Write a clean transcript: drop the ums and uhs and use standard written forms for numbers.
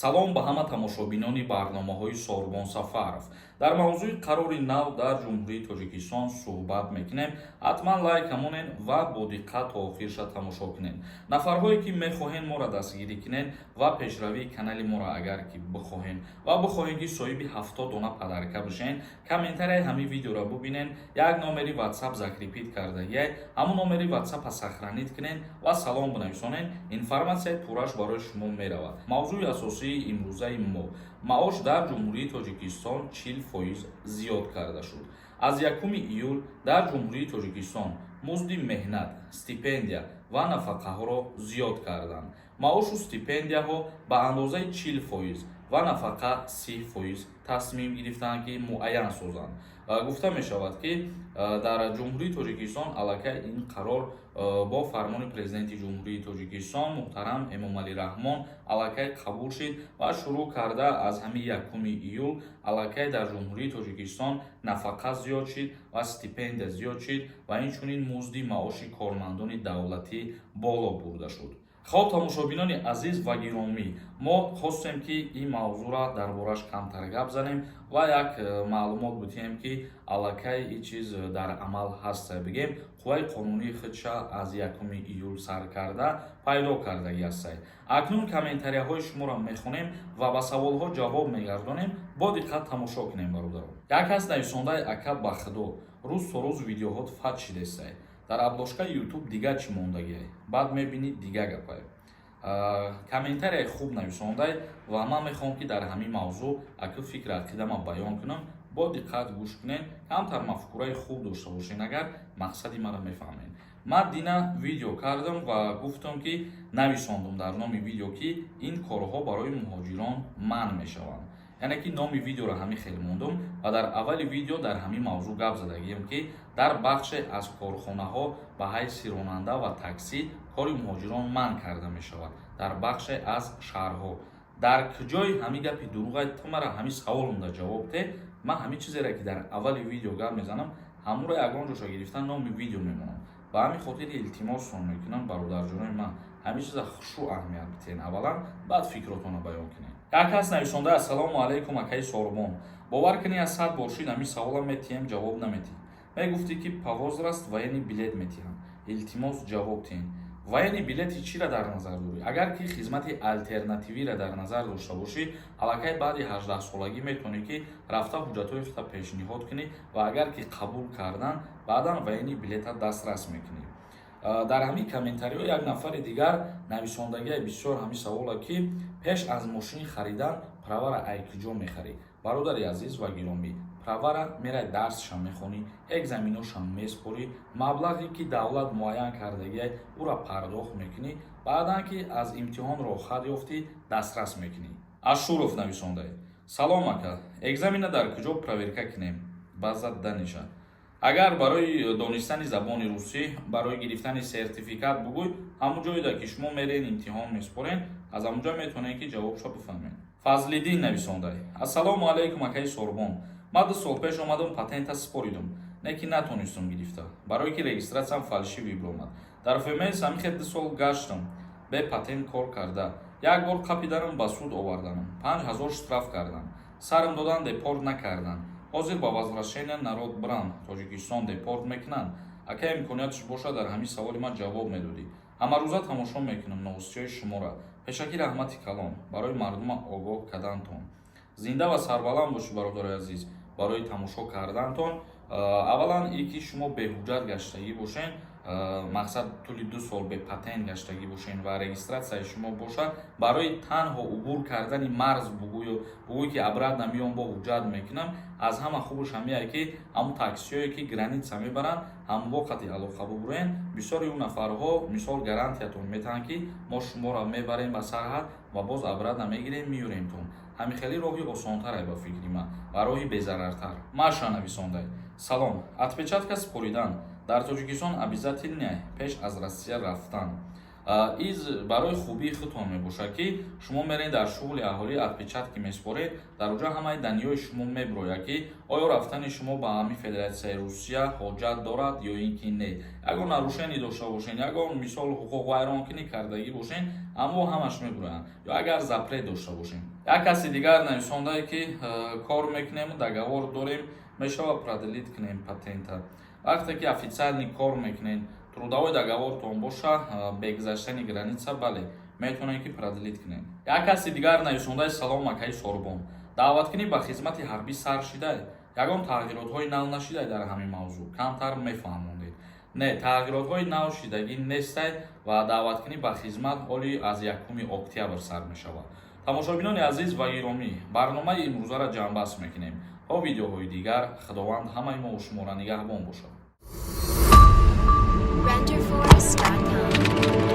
Салом ба ҳама тамошобинони барномаҳои Сорбон Сафаров. Дар мавзӯи қарори нав дар Ҷумҳурии Тоҷикистон суҳбат мекунем. Ҳатман лайк монен ва бо диққат то охирша тамошо кунед. Нафарҳое, ки мехоҳен моро дастгирӣ кунед ва пешравии канали моро агар ки бихоҳен ва бихоҳен, ки соҳиби 70 дона подарка бишен, комментарияи ҳамин видеоро бубинен. Як номери Ватсап закрепить кардагиай, ҳамун номери Ватсапа сохранить кунен ва салом бинависонен. Информатсияи пурраш барои шумо меравад. Мавзӯи асосии имрӯзаи мо: маош дар Ҷумҳурии Тоҷикистон 40% зиёд карда шуд. Аз 1 июл дар Ҷумҳурии Тоҷикистон музди меҳнат, стипендия ва нафақаҳоро зиёд карданд. Маошу стипендияҳо ба андозаи 40% ва нафақа 30% тасмим гирифтанд, ки муайян созанд. Гуфта мешавад, ки дар Ҷумҳурии Тоҷикистон аллакай ин қарор бо фармони Президенти Ҷумҳурии Тоҷикистон муҳтарам Эмомалӣ Раҳмон аллакай қабул шид ва шурӯъ карда аз ҳамин 1 июл аллакай дар Ҷумҳурии Тоҷикистон нафақа зиёд шид ва стипендия зиёд шид ва инчунин музди маоши кормандони давлатӣ боло бурда шуд. Хоб, тамошобинони азиз ва гиромӣ, мо хостем, ки ин мавзӯъра дар бораш камтар гап занем ва як маълумот бидиҳем, ки аллакай ин чиз дар амал ҳаст, бигем, қувваи қонунии худша аз 1 июл сар карда пайдо кардагӣ ҳастай. Акнун комментарияҳои шуморо мехонем ва ба саволҳо ҷавоб мегардонем. Бо диққат тамошо кунем, бародарон. Як кас нависондаи: «Ака, ба худо, рӯз то рӯз видеоҳот фат шидестай. Дар обложкаи Ютуб дига чӣ мондагиай, баъд мебинӣ, дига гапай». Комментарияи хуб нависондай ва ман мехоҳам, ки дар ҳамин мавзӯъ аку фикр ақидама баён кунам. Бо диққат гӯш кунед. Камтар мафкураи хуб дошта бошед, агар мақсади маро мефаҳмед. Ман дина видео кардам ва гуфтам, ки нависондум дар номи видео, ки ин корҳо барои муҳоҷирон манъ мешаванд, яъне ки номи видеоро ҳамин хел мондум ва дар аввали видео дар ҳамин мавзӯъ гап задагием, ки дар бахше аз корхонаҳо ба ҳайси ронанда ва таксӣ кори муҳоҷирон манъ карда мешавад дар бахше аз шаҳрҳо. Дар куҷои ҳамин гапи дурӯғай? Ту мара ҳамин саволумда ҷавоб те. Ман ҳамин чизере, ки дар аввали видео гап мезанам, ҳамуро ягон ҷоша гирифта номи видео мемонам. Ба ҳамин хотир илтимоссон мекунам, бародарҷонои ман, ҳамин чиза хушу аҳамият битиҳен аввалан, баъд фикротонро баён кунед. Як кас нависонда: «Ассалому алайкум, акаи Сорбон. Бовар кунӣ, аз 100 бор шид, ҳамин саволам метиҳем, ҷавоб наметиҳ. Мегуфтӣ, ки по возраст военный билет метиҳам. Илтимос, ҷавоб диҳем». Военный билети чиро дар назар дорӣ? Агар ки хизмати алтернативиро дар назар дошта бошӣ, аллакай баъди 18-солагӣ метавонӣ, ки рафта ҳуҷҷатҳои худро пешниҳод кунӣ ва агар ки қабул кардан, баъдан военный билета дастрас мекунӣ. Дар ҳамин комментариҳо як нафари дигар нависондагиа бисёр ҳамин савола, ки пеш аз мошин харидан правара ай куҷо мехарӣ? Бародари азиз ва гиромӣ, правара мерай, дарсша мехонӣ, экзаменоша меспорӣ, маблағе, ки давлат муайян кардагиай, ӯра пардохт мекунӣ. Баъдан ки аз имтиҳон роҳхат ёфтӣ, дастрас мекунӣ. Ашуров нависондай: «Салом, ака, экзамена дар куҷо проверка кунем?» База даниша. Агар барои донистани забони русӣ, барои гирифтани сертификат бугӯй, ҳамун ҷойда, ки шумо мерен, имтиҳон меспорен, аз ҳамунҷо метавонед, ки ҷавобшо бифаҳмед. Фазлиддин нависондай: «Ассалому алайкум, акаи Сорбон. Ман 2 сол пеш омадам, патента споридум, не ки натонистум гирифта, барое ки регистратсиям фальшивый биромад. Дар ФМС ҳамихе 2 сол гаштам, бе патент кор карда. Як бор қапиданам, ба суд оварданам, 5000 штраф кардам, сарм додан, депорт накарданд. Ҳозир ба возвращения народ брам, Тоҷикистон депорт мекунанд? Ака, имконияташ бошад, дар ҳамин саволи ман ҷавоб медодӣ. Ҳамарӯза тамошо мекунам новостиҳои шуморо. Пешакӣ раҳмати калон барои мардума огоҳ кардантон. Зинда ва сарбаланд бошед, бародарои азиз, барои тамошо кардантон. Аввалан, и ки шумо беҳуҷҷат гаштагӣ бошен, мақсад, тӯли 2 сол бепатент гаштагӣ бошен ва регистратсияи шумо бошад, барои танҳо убур кардани марз бугӯю бугӯй, ки обратно меом, бо ҳуҷҷат мекунам. Аз ҳама хубаш ҳамияе, ки ҳамун таксиҳое, ки граница мебаранд, ҳамво қати алоқа бубурен. Бисёри ӯ нафарҳо, мисол, гарантиятон метаҳанд, ки мо шуморо мебарем ба сарҳад ва боз обратно мегирем, меёремтон. Ҳамин хеле роҳи осонтаре, ба фикри ман, ва роҳи безарартар. Маша нависондай: «Салом, отпечатка споридан дар Тоҷикистон обязательно пеш аз Россия рафтан?» Из барои хубии худтон мебошад, ки шумо меред, дар шуғли аҳолӣ отпечатки меспоред, дар оҷа ҳамаи данныеи шумо меброяд, ки оё рафтани шумо ба ҳамин Федератсияи Русия ҳоҷат дорад ё ин ки не. Ягон нарушение дошта бошен, ягон, мисол, ҳуқуқвайронкунӣ кардагӣ бошен, аммо ҳамаш меброянд, ё агар запрет дошта бошем. Як каси дигар нависондае, ки кор мекунем, договор дорем, мешавад продлить кунем патента? Вақте ки официально кор мекунед, трудовой договортон боша, бе гузаштани граница, бале, метавонед, ки продлить кунед. Як каси дигар нависондаи: «Салом, акаи Сорбон, даъваткунӣ ба хизмати ҳарбӣ сар шидай? Ягон тағйиротҳои нав нашидай дар ҳамин мавзӯъ? Камтар мефаҳмондед». Не, тағйиротҳои нав шидагӣ нестай ва даъваткунӣ ба хизмат ҳоли аз 1 октябр сар мешавад. Тамошобинони азиз ва гиромӣ, барномаи имрӯзаро ҷамъбаст мекунем. То видеоҳои дигар Худованд ҳамаи мо шуморо нигаҳбон бошад. Renderforest.com.